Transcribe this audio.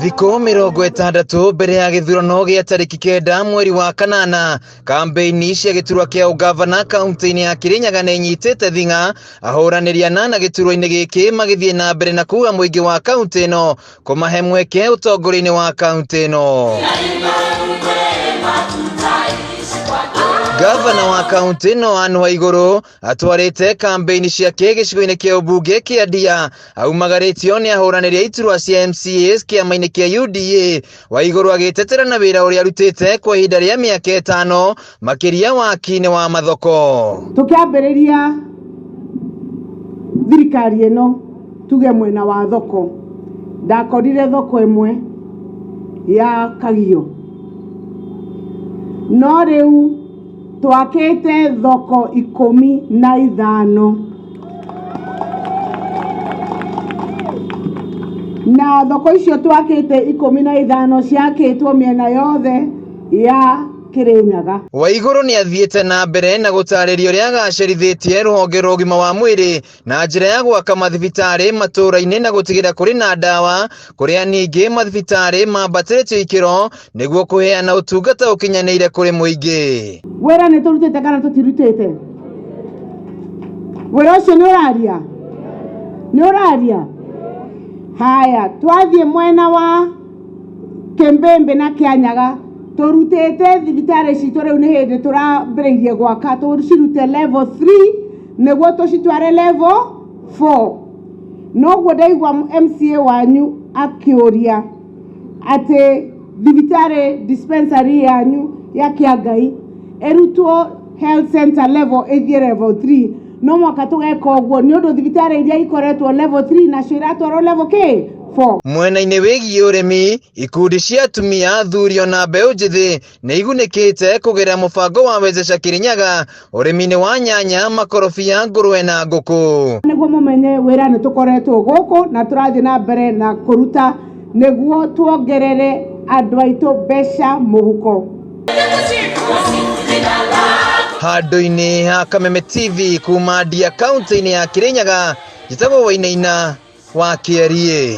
Thikũ 60 mbere ya gĩthurano gĩa tarĩki 9 mweri wa 8, kambeini cia gĩturwa kĩa ũgavana kaunti-inĩ ya Kirinyaga nĩ inyitĩte thing'a, ahũranĩri anana gĩturwa-inĩ gĩkĩ magĩthiĩ na mbere na kuga mũingĩ wa kaunti ĩno kũmahe mweke ũtongoria-inĩ wa kaunti ĩno. Gavana wa kaunti ĩno Anne Waigũrũ atwarĩte kambeini ciake gĩcigo-inĩ kĩa ũmbunge kĩa Ndia aumagarĩtio nĩ ahũranĩri a iturwa cia MCAs kĩama-inĩ kĩa UDA. Waigũrũ agĩtetera na wĩra ũrĩa arutĩte kwa ihinda rĩa mĩaka 5 makĩria waki-inĩ wa mathoko. Tũkĩambĩrĩria thirikari ĩno tuge mwena wa thoko, ndakorire thoko ĩmwe ya Kagio, no rĩu twakĩte thoko 15, na thoko icio twakĩte 15 ciakĩtwo mĩena yothe ya Kirinyaga. Waigũrũ nĩ athiĩte na mbere na gũtarĩria ũrĩa agacĩrithĩtie rũhonge rwa ũgima wa mwĩrĩ na njĩra ya gwaka mathibitarĩ matũũra-inĩ na gũtigĩrĩra kũrĩ na ndawa, kũrĩa ningĩ mathibitarĩ mambatĩrĩtio ikĩro nĩguo kũheana ũtungata ũkinyanĩire kũrĩ mũingĩ. Wĩra nĩ tũrutĩte kana tũtirutĩte? Wĩra ũcio nĩ ũraria? Nĩ ũraria? Haya, twathiĩ mwena wa Kĩmbĩmbĩ na Kĩanyaga, tũrutĩte thibitarĩ citũ rĩu nĩ hĩndĩ tũrambĩrĩirie gwaka, tũcirute level 3 nĩguo tũcitware level 4. Noguo ndaigua MCA wanyu akĩũria atĩ thibitarĩ dispensary yanyu ya Kĩangai ĩrutwo health center level ĩthiĩ level 3, no mwaka tũgeka ũguo nĩ ũndũ thibitarĩ iria ikoretwo level 3 nacio iratwarwo level K 4. Mwena-inĩ wĩgiĩ ũrĩmi, ikundi cia atumia, athuri ona mbeũ njĩthĩ nĩ igunĩkĩte kũgerera mũbango wa Wezesha Kirinyaga ũrĩmi-inĩ wa nyanya, makorobia, ngũrũwe na ngũkũ. Nĩguo mũmenye wĩra nĩ tũkoretwo gũkũ na tũrathiĩ na mbere na kũruta nĩguo tuongerere andũ aitũ mbeca mũhuko. Handũ-inĩ ha Kameme TV kuma Ndia kaunti-inĩ ya Kirinyaga, njĩtagwo Wainaina wa Kĩeriĩ.